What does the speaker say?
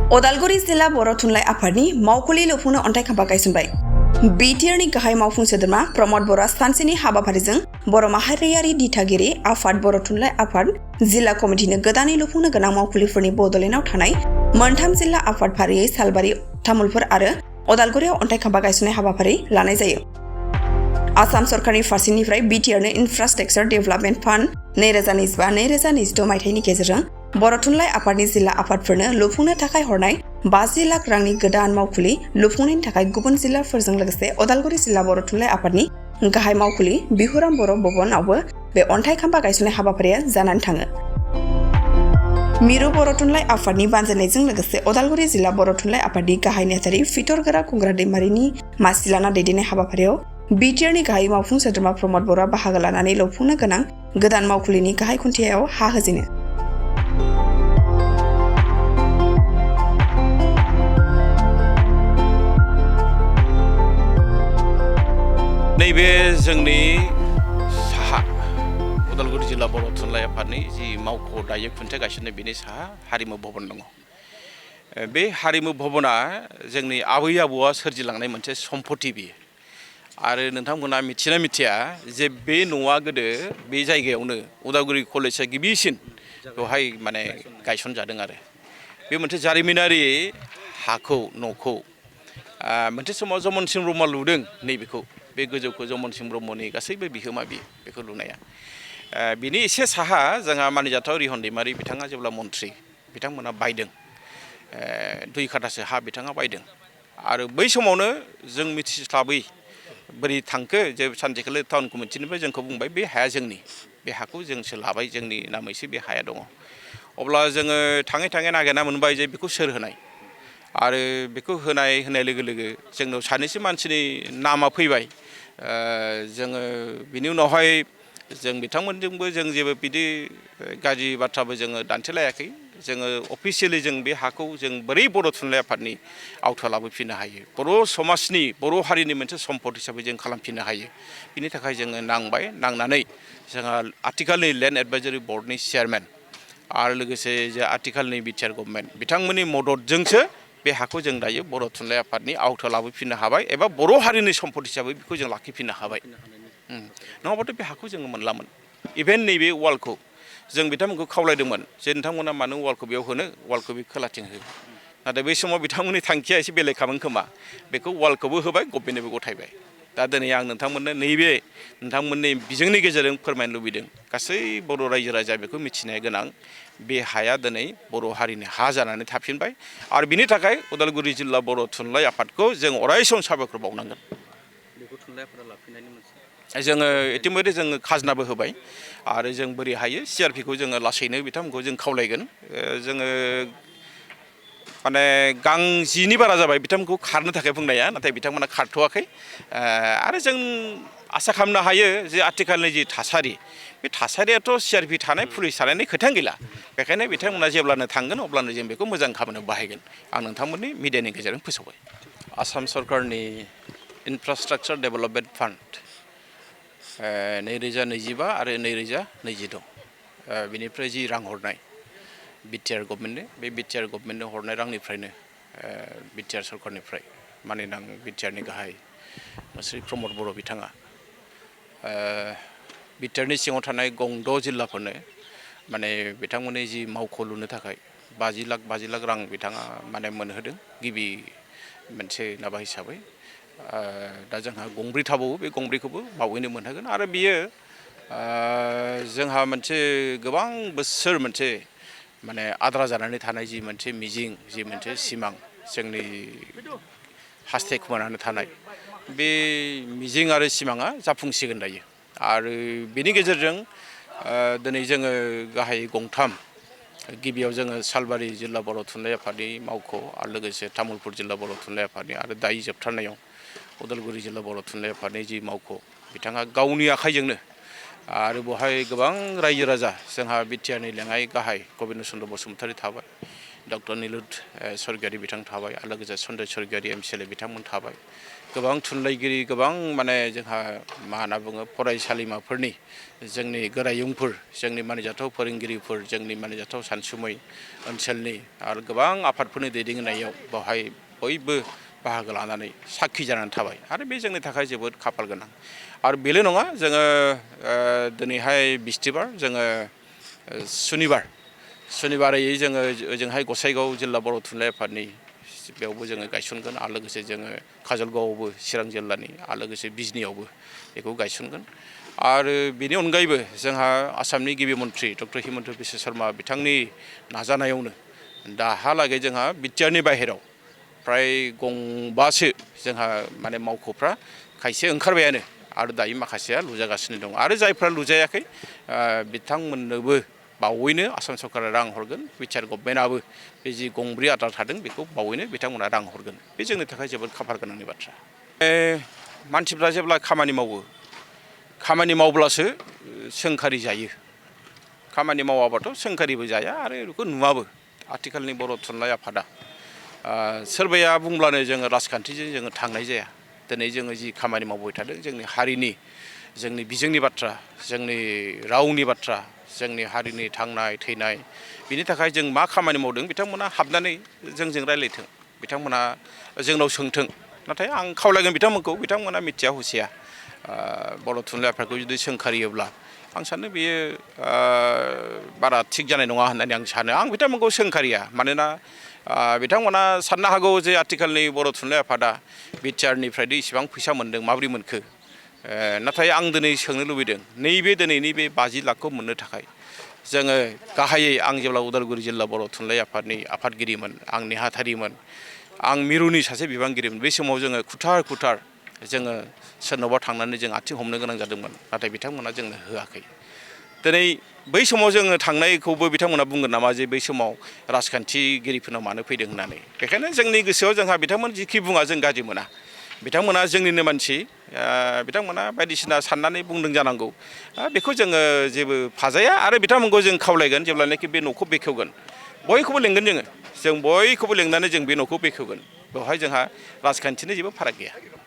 उदालगुरि जिल्ला बर' थुनलाइ आफादनि मावखुलि लुफुंनो अन्थाइ खाम्फा गायसनबाय। बिटिआरनि गाहाय मावफुं सोद्रोमा प्रमद बर'आ सानसेनि हाबाफारिजों बर' माहारियारि दिथागिरि आफाद बर' थुनलाइ आफाद जिल्ला कमिटिनो गोदानै लुफुंनो गोनां मावखुलिफोरनि बड'लेण्डआव थानाय मोनथाम जिल्ला आफाद फारियै सालबारि, तामुलपुर आरो उदालगुरियाव अन्थाइ खाम्फा गायसननाय हाबाफारि लानाय जायो। आसाम सरकारनि फारसेनिफ्राय बिटिआरनो इनफ्रास्ट्राक्चार डेभेलपमेन्ट फान्ड 2025-2022 मायथाइनि गेजेरजों बर' थुनलाइ आफादनि जिल्ला आफादफोरनो लुफुंनो थाखाय हरनाय 50 लाख रांनि गोदान मावखुलि लुफुंनायनि थाखाय गुबुन जिल्लाफोरजों लोगोसे उदालगुरि जिल्ला बर' थुनलाइ आफादनि गाहाय मावखुलि बिहुराम बर' भवनआवबो बे अन्थाइ खाम्फा गायसननाय हाबाफारिया जानानै थाङो। मिरु बर' थुनलाइ आफादनि बानजायनायजों लोगोसे उदालगुरि जिल्ला बर' थुनलाइ आफादनि गाहाय नेहाथारि फिथरगोरा खुंग्रा दैमारिनि मासि लाना दैदेननाय हाबाफारियाव बिटिआरनि गाहाय मावफुं सोद्रोमा प्रमद बर'आ बाहागो लानानै लुफुंनो गोनां गोदान मावखुलिनि गाहाय खुन्थियायाव हा होजेनो। नैबे जोंनि साहा उदालगुरि जिल्ला बर' थुनलाइ आफादनि जि मावख' दायो खुन्थिया गायसननाय बेनि साहा हारिमु भवन दङ। बे हारिमु भवना जोंनि आबै आबौआ सोरजिलांनाय मोनसे सम्पति बियो। आरो नोंथांमोना मिथिना मिथिया जे बे न'आ गोदो बे जायगायावनो उदालगुरि कलेजआ गिबिसिन बेवहाय माने गायसनजादों आरो बे मोनसे जारिमिनारि हाखौ न'खौ मोनसे समाव जमन सिं ब्रह्मआ लुदों। नैबेखौ बे गोजौखौ जमन सिं ब्रह्मनि गासैबो बिहोमा बेखौ लुनाया। बिनि एसे साहा जोंहा मानिजाथाव रिहन दैमारि बिथाङा जेब्ला मन्थ्रि बिथांमोना बायदों 2 काठासो हा बिथाङा बायदों। आरो बै समावनो जों मिथिस्लाबै बोरै थांखो जे सानसेखालि टाउन कमिटिनिफ्राय जोंखौ बुंबाय बे हाया जोंनि, बे हाखौ जोंसो लाबाय, जोंनि नामैसो बे हाया दङ। अब्ला जोङो थाङै थाङै नागिरना मोनबाय जे बेखौ सोर होनाय। आरो बेखौ होनाय लोगो लोगो जोंनाव सानैसो मानसिनि नामा फैबाय। जोङो बिनि उनावहाय जों बिथांमोनजोंबो जों जेबो बिदि गाज्रि बाथ्राबो जोङो दान्थेलायाखै। जोङो अफिसियेलि जों बे हाखौ जों बोरै बर' थुनलाइ आफादनि आवथायाव लाबोफिननो हायो, बर' समाजनि बर' हारिनि मोनसे सम्पद हिसाबै जों खालामफिननो हायो। बिनि थाखाय जोङो नांनानै जोंहा आथिखालनि लेन्ड एडभाइजारि बर्डनि चेयारमेन आरो लोगोसे जे आथिखालनि बिटिआर गभर्नमेन्ट बिथांमोननि मददजोंसो बे हाखौ जों दायो बर' थुनलाइ आफादनि आवथायाव लाबोफिननो हाबाय एबा बर' हारिनि सम्पद हिसाबै बेखौ जों लाखिफिननो हाबाय। नङाबाथ' बे हाखौ जोङो मोनलामोन। इभेन नैबे वालखौ जों बिथांमोनखौ खावलायदोंमोन जे नोंथांमोना मानो वालखौ बेयाव होनो, वालखौ बे खोलाथिं हो। नाथाय बै समाव बिथांमोननि थांखिया एसे बेलेगखामोन खोमा। बेखौ वालखौबो होबाय, गभर्नमेन्टनोबो गथायबाय। दा दिनै आं नोंथांमोननो नैबे नोंथांमोननि बिजोंनि गेजेरजों फोरमायनो लुबैदों, गासै बर' रायजो राजा बेखौ मिथिनाया गोनां, बे हाया दिनै बर' हारिनि हा जानानै थाफिनबाय। आरो बिनि थाखाय उदालगुरि जिल्ला बर' थुनलाइ आफादखौ जों अरायसम साबायखर बावनांगोन। बेखौ थुनलाइ आफादा लाफिननायनि मोनसे जोङो इतिमধ্যे जोङो खाजोनाबो होबाय। आरो जों बोरै हायो सिआरपिखौ जोङो लासैनो बिथांमोनखौ जों खावलायगोन। जोङो माने गांजिनि बारा जाबाय बिथांमोनखौ खारनो थाखाय बुंनाया, नाथाय बिथांमोना खारथ'वाखै। आरो जों आसा खालामनो हायो जे आथिखालनि जि थासारि, बे थासारियाथ' सिआरपि थानाय पुलिस थानायनि खोथायानो गैला। बेखायनो बिथांमोना जेब्लानो थांगोन अब्लानो जों बेखौ मोजां खामानियाव बाहायगोन। आं नोंथांमोननि मिडियानि गेजेरजों फोसावबाय। आसाम सरकारनि इनफ्रास्ट्राक्चार डेभेलपमेन्ट फान्ड 2025 आरो 2026 बिनिफ्राय जि रां हरनाय बिटिआर गभर्नमेन्टनो, बे बिटिआर गभर्नमेन्टनो हरनाय रांनिफ्रायनो बिटिआर सरकारनिफ्राय माननीय बिटिआरनि गाहाय श्री प्रमद बर' बिथाङा बिटिआरनि सिङाव थानाय गं6 जिल्लाफोरनो माने बिथांमोननि जि मावख' लुनो थाखाय 50 लाख रां बिथाङा माने मोनहोदों गिबि मोनसे माबा हिसाबै। दा जोंहा 2 थाबावो, बे 2खौबो बावैनो मोनहोगोन। आरो बियो जोंहा मोनसे गोबां बोसोर मोनसे माने आद्रा जानानै थानाय जि मोनसे मिजिं, जि मोनसे सिमां जोंनि हास्थायखुमानानै थानाय, बे मिजिं आरो सिमाङा जाफुंसिगोन दायो। आरो बेनि गेजेरजों दिनै जोङो गाहाय 3 गिबियाव जोङो सालबारि जिल्ला बर' थुनलाइ आफादनि मावख' आरो लोगोसे तामुलपुर जिल्ला बर' थुनलाइ आफादनि आरो दायो जोबथारनायाव उदालगुरि जिल्ला बर' थुनलाइ आफादनि जि मावख' बिथाङा गावनि आखाइजोंनो आरो बेवहाय गोबां रायजो राजा जोंहा बिटिआरनि लेङाइ गाहाय गबिन्द चन्द्र बसुमतारी थाबाय, डक्टर नीलुत सरगियारि बिथां थाबाय आरो लोगोसे सन्जय सरगियारि MCLA बिथांमोन थाबाय गोबां थुनलाइगिरि गोबां माने जोंहा मा होनना बुङो फरायसालिमाफोरनि जोंनि गोरायुंफोर जोंनि मानिजाथाव फोरोंगिरिफोर जोंनि मानिजाथाव सानसुमै ओनसोलनि आरो गोबां आफादफोरनि दैदेननायाव बेवहाय बयबो बाहागो लानानै साखि जानानै थाबाय आरो बे जोंनि थाखाय जोबोद खाफाल गोनां आरो बेल' नङा जोङो दिनैहाय बिस्थिबार जोङो सुनिबारै जोङो ओजोंहाय गसाइगाव जिल्ला बर' थुनलाइ आफादनि बेयावबो जोङो गायसनगोन आरो लोगोसे जोङो काजलगावआवबो चिरां जिल्लानि आरो लोगोसे बिजनीयावबो बेखौ गायसनगोन आरो बेनि अनगायैबो जोंहा आसामनि गिबि मन्थ्रि डक्टर हिमन्त बिश्व शर्मा बिथांनि नाजानायावनो दाहालागै जोंहा बिटिआरनि बाहेराव फ्राय गंबासो जोंहा माने मावख'फ्रा खायसे ओंखारबायानो आरो दायो माखासेया लुजागासिनो दं आरो जायफ्रा लुजायाखै बिथांमोननोबो बावैनो आसाम सरकारा रां हरगोन बिटिआर गभर्नमेन्टआबो बे जि गंब्रै आद्रा थादों बेखौ बावैनो बिथांमोना रां हरगोन बे जोंनि थाखाय जोबोद खाफाल गोनांनि बाथ्रा मानसिफ्रा जेब्ला खामानि मावब्लासो सोंखारि जायो खामानि मावाबाथ' सोंखारिबो जाया आरो बेखौ नुवाबो आथिखालनि बर' थुनलाइ आफादा सोरबाया बुंब्लानो जोङो राजखान्थिजों जोङो थांनाय जाया दिनै जोङो जि खामानि मावबाय थादों जोंनि हारिनि जोंनि बिजोंनि बाथ्रा जोंनि रावनि बाथ्रा जोंनि हारिनि थांनाय थैनाय बिनि थाखाय जों मा खामानि मावदों बिथांमोना हाबनानै जोंजों रायज्लायथों बिथांमोना जोंनाव सोंथों नाथाय आं खावलायगोन बिथांमोना मिथिया हुसिया बर' थुनलाइ आफादखौ जुदि सोंखारियोब्ला आं सानो बेयो बारा थिग जानाय नङा होननानै आं सानो आं बिथांमोनखौ सोंखारिया मानोना बिथांमोना साननो हागौ जे आथिखालनि बर' थुनलाइ आफादा बिटिआरनिफ्रायदि इसेबां फैसा मोन्दों माबोरै मोनखो नाथाय आं दिनै सोंनो लुबैदों नैबे दिनैनि बे 50 लाखखौ मोननो थाखाय जोङो गाहायै आं जेब्ला उदालगुरि जिल्ला बर' थुनलाइ आफादनि आफादगिरिमोन आं नेहाथारिमोन आं मिरुनि सासे बिबानगिरिमोन बे समाव जोङो खुथार जोङो सोरनावबा थांनानै जों आथिं हमनो गोनां जादोंमोन नाथाय बिथांमोना जोंनो होआखै दिनै बै समाव जोङो थांनायखौबो बिथांमोना बुंगोन नामा जे बै समाव राजखान्थिगिरिफोरनाव मानो फैदों होननानै बेखायनो जोंनि गोसोआव जोंहा बिथांमोन जिखि बुङा जों गाज्रि मोना बिथांमोना जोंनिनो मानसि बिथांमोना बायदिसिना साननानै बुंदों जानांगौ बेखौ जोङो जेबो फाजाया आरो बिथांमोनखौ जों खावलायगोन जेब्लानाखि बे न'खौ बेखेवगोन बयखौबो लेंगोन जों बयखौबो लेंनानै जों बे न'खौ बेखेवगोन बेवहाय जोंहा राजखान्थिनि जेबो फाराग गैया